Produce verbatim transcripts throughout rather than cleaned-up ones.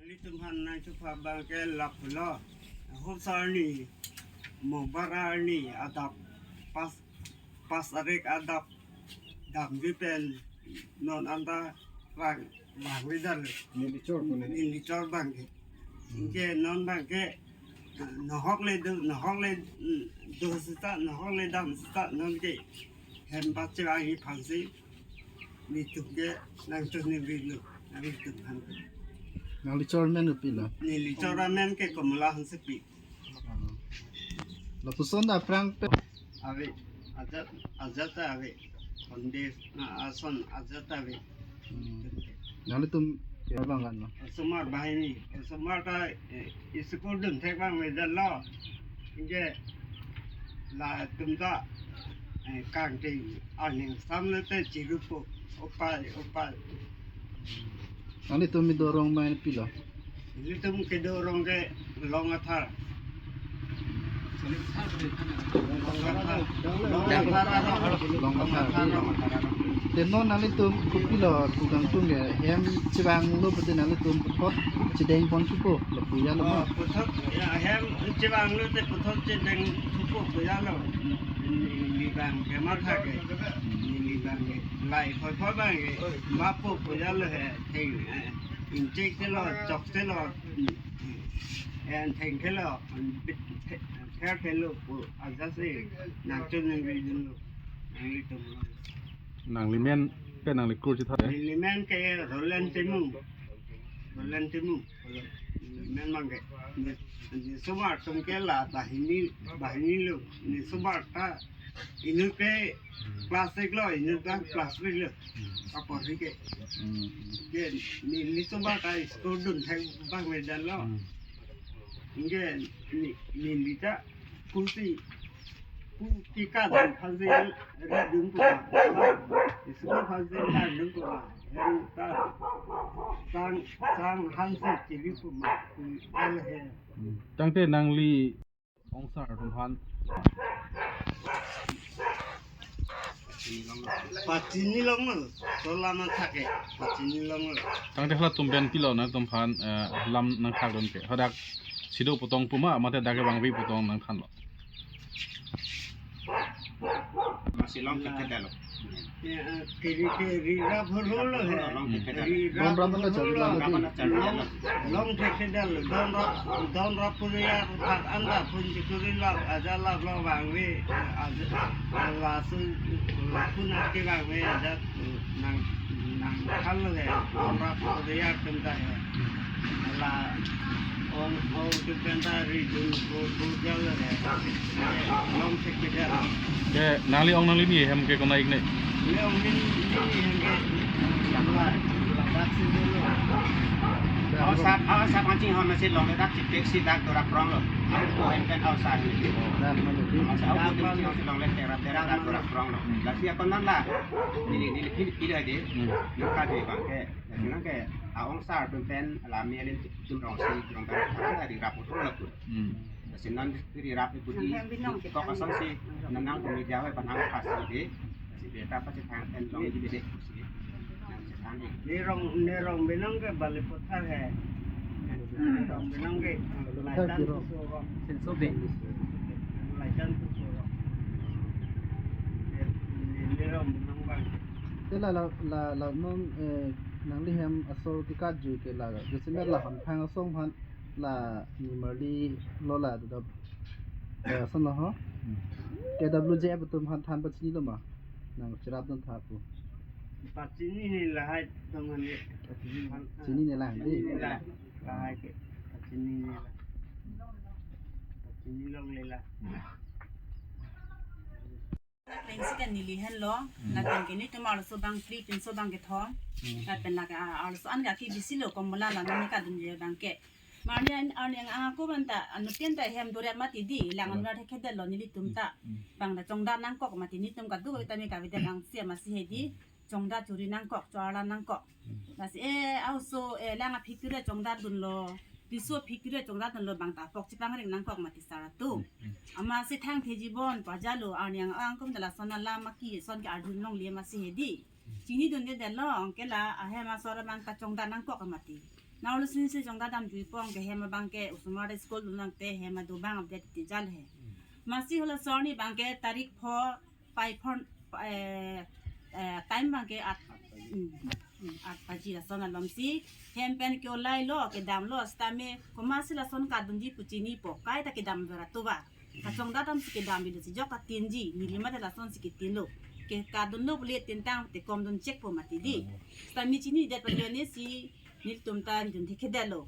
Nelitum aphan nangchupha abang ke lapulo. Husar ni, Mobar arni adap, pas, pas arek adap damji pen non anta vang, vang leader. Nelichor ko neli. Nelichor abang ke. Anke non abang ke nohok le do, nohok le, mm, do seta, nohok le dam seta non ke. Hem pachevangji aphansi nelitum ke nangchoningri lo, nanglitum aphan. Nanglichor amen kopilo? Nelichor amen ke Komla Hansepi. Lapuson aphrang pen ave, ajat, ajat ave. Konde, ah, ason ajat ave. Hmm. Nanglitum ke abang kan, no? Osomar banghini, osomar ta, eh, school dunthek abang medan lo. Anke latum ta, eh, kangting aning samlo te chirupo. Opai, opai. Nanglitum kedo arong amen kopilo? Nelitum kedo arong ke Long Athar. Long Athar. Long Athar. Long Athar. Te non nanglitum kopilo pu kangtung ke hem chevanglo pute nanglitum puthot chedeng pon thupo lapu ya lo ma? Oh, puthot, ya, hem chevanglo te puthot chedeng thupo pu ya lo. Neli abang ke mar tha ke. Neli abang ke. Lai phoi phoi abang ke. Mapo pu ya lo he. Theng, eh, inchek te lo, chok te lo, mm, eh, theng te lo, mm, bit, the-, ther te lo, pu ajat si nangchoningri dun lo, nanglitum lo. Nangli men ke nangli kur chitha de? Neli men ke Roland Timung. Roland Timung. Neli men abang ke. Ni, ni osomar atum ke la banghini, banghini lo. Ni osomar ta inut ke class ek lo, inut ta class three lo. Apor ke. Hmm. Ke neli osomar ta school dunthek abang medan lo. Hmm. Anke ne, neli ta pusi, pu kika dun aphansi ridun pu ma. School aphansi ridun pu ma. Hem ta sang, sang hansi chiri pu ma. Pu al he. Hmm. Tangte nangli ongsar atum aphan pachini longlo. Pachini longlo. Sola ma thake. Pachini longlo. Tangte halatum pen pilo nangtum aphan, eh, lam nangthak dun ke. Hadak sido pu tong pu ma, mate dak kevangve pu tong nangthanlo. Masi long thekthedetlo. Ya, kiri kiri rap holo he. Long thekthedetlo. Ri rap holo. Don rap na chari la. Long, long thekthedetlo. Don rap, don rap puri ya, thak anda pun chikuri la, aja la lo vangve, aja la su, la pun ake vangve, aja nang, nangthanlo he. Don rap puri ya kenta he. La ong, ong tu kenta ridun ko, ko jalo he. Long thekthedetlo. Ke nangli ong nanglini hem ke konat ik ne? Neli ong neli, neli hem ke la, la dak si dolo. Aosar, aosar pangching hon nasi longle dak chipek si dak dora prong lo. Ko hem pen aosar ni. Aosar, aosar pangching hon si longle tera tera dak dora prong lo. Lasi akon nan la. Neli, neli pil, pil aja. Hmm. Nangka de abang ke. Lasi nang ke aongsar atum pen la melen tum rong si, rong pen thang ri rap pu thong lapu. Hmm. Lasi non ri rap pu di, kok asonsi, non nangtum media hoi panang khasi de. Lasi beta pachethang pen long di bede si. Nang chethang di. Ne rong, ne rong binong ke Balipathar he. Ne rong binong ke Laitan tu so. Senso be. Laitan tu so. Ne, ne rong binong abang. Te la, la, la, la non, eh, nangli hem asor kekat jui ke la, jasemet la Hongphang asong aphan la nimarli lo la dodap, eh, ason lo ho. Hmm. K W J F atum aphan than pachinilo ma? Nangcherap dun tha pu. Pachini ne lahai atum aphan. Chinine la, chinine la. Lahai ke. Pachini ne la. Pachini longle la. Lapen si kan neli henlo, hmm, lapen ke nelitum arloso abang phli pinso abang kethom, hmm, lapen lake, ah, arloso an ke akebisi lo, Komla la nangli kadunji abang ke. Marli an, arni ang ako banta, anuttin ta hem doriat mati di, lang, hmm, anwar thekthedetlo nelitum ta. Hmm. Bang ta chongdat nangkok mati nelitum kadokave ta me kavedet angsi amatsi he di, chongdat chori nangkok, cho-arla nangkok. Hmm. Lasi, eh, aoso, eh, lang aphik kire chongdat dunlo. Riso aphik kire chongdat dunlo bang ta apok chepangring nangkok mati sar atum. Hmm, hmm. Amatsi thang theji bon pajalo arni ang angkum dala sona lam aki son ke arjun longle amatsi he di. Chinidundedetlo, anke la ahem asor abang kachongdat nangkok mati. Nang olo sinsi chongdat damjuipo, anke hem abang ke osomar school dun nangte hem ado abang update tijal he. Masi hala asor ni abang ke tarik pho, pai pho, eh, eh, time abang ke at, hmm, hmm, at baji lason alomsi hem pen ke olailo, kedamlo, sitame komatsi lason kadunji pu chinipo, kaita kedam vera tuba. Kachongdat damsi kedam bilo, si jok katinji, neli mate lasonsi ketinlo. Ke kadunlo pule tintang te kom dun chekpo mati di. Sitame chinidet ajoine si nelitum ta ridun thekthedetlo.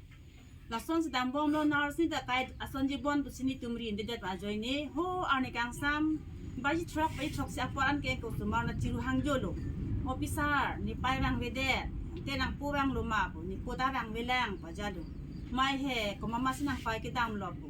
Lasonsi dambomlo, nurse ni ta kai asonji bon pusi nelitum ridundedet ajoine, ho arni kangsam baji throk, baji throksi apor anke ke osomar na chiru hangjolo. "O pi sir, ne pai vangvedet, te nangpo vanglo ma?" pu, "Ne po ta vangvelang," pajalo. "Mai he, komatmatsi nangpai kedamlo?" pu.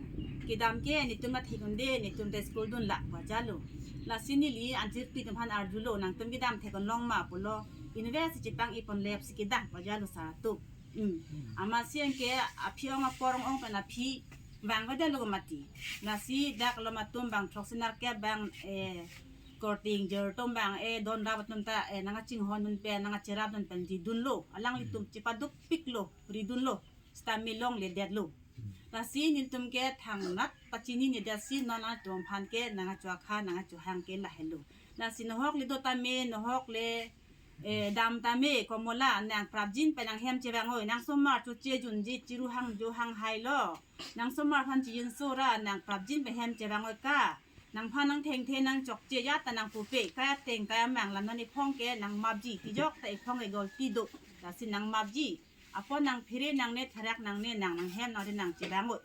"Kedam ke netum ta thek-un-e, netum ta school dunlak," pajalo. Lasi neli anchirpi atum aphan arjulo, "Nangtum kedam thek-un long ma?" pulo. "Invest si chepang-i ponlepsi kedam," pajalo sir atum. Hmm. Amatsi anke aphi ong apor ong pen aphi vangvedetlo mati. Lasi dak alom atum bang throksi nerkep abang, eh, korte ingjir atum abang, eh, don rap atum ta, eh, nangkachinghondun pen, nangkacherapdun pen ridunlo. Alanglitum chepadukpiklo, ridunlo. Sitame longledetlo. Lasi nelitum ke thangnat pachininedet si non atum aphan ke nangkachohang, nangkachohang ke lahelo. Lasi nahok le do tame, nahok le, eh, dam tame, Komola, nang prapjin pen nang hem chevang-oi, nang osomar choche junji, chiru hangjo hanghailo. Nang osomar aphan chijinso ra, nang prapjin pen hem chevang-oi ka. Nangphan nang thengthe nang chokche ajat ta nang pupe, kai ateng kai amang la non ephong ke nang mapji, tijok ta ephong ke golti do, lasi nang mapji. Apot nang phere nangne, therak nangne, nang nang hem nang ri nang chevang-oi.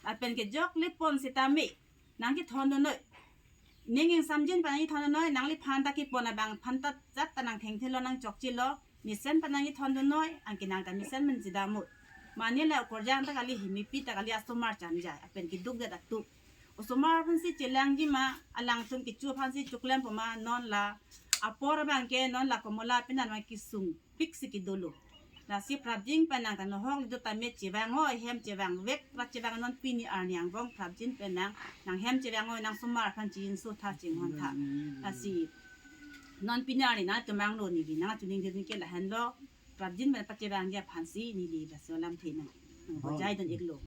Lapen ke jokle pon sitame nang kethondun noi. Ning ingsamjin pen nang kethondun noi, nangliphan ta kepon abang aphan ta jat ta nang thengthelo, nang chokchelo. Mesen pen nang kethondun noi, anke nang ta mesen pen chedam-oi. Mane la okorjang ta kali, himipi ta kali, osomar chanjai, lapen kedukdet atum. Osomar aphansi chelangji ma, alangtum kecho aphansi choklempo ma, non la apor abang ke, non la Komola apenan ma kesungpiksi kedolo. Lasi prapjin pen nang ta nahok le do tame chevang-oi, hem chevangvek, prat chevang non pini arni angbong prapjin pen nang, nang hem chevang-oi, nang osomar aphan chijinso tha, chinghon tha. Lasi non pini arni nangtum vanglo, neli nangchiningri ke lahenlo, prapjin pen pachevangji aphansi neli laso alamthe nang, nang bojai dun-iklo.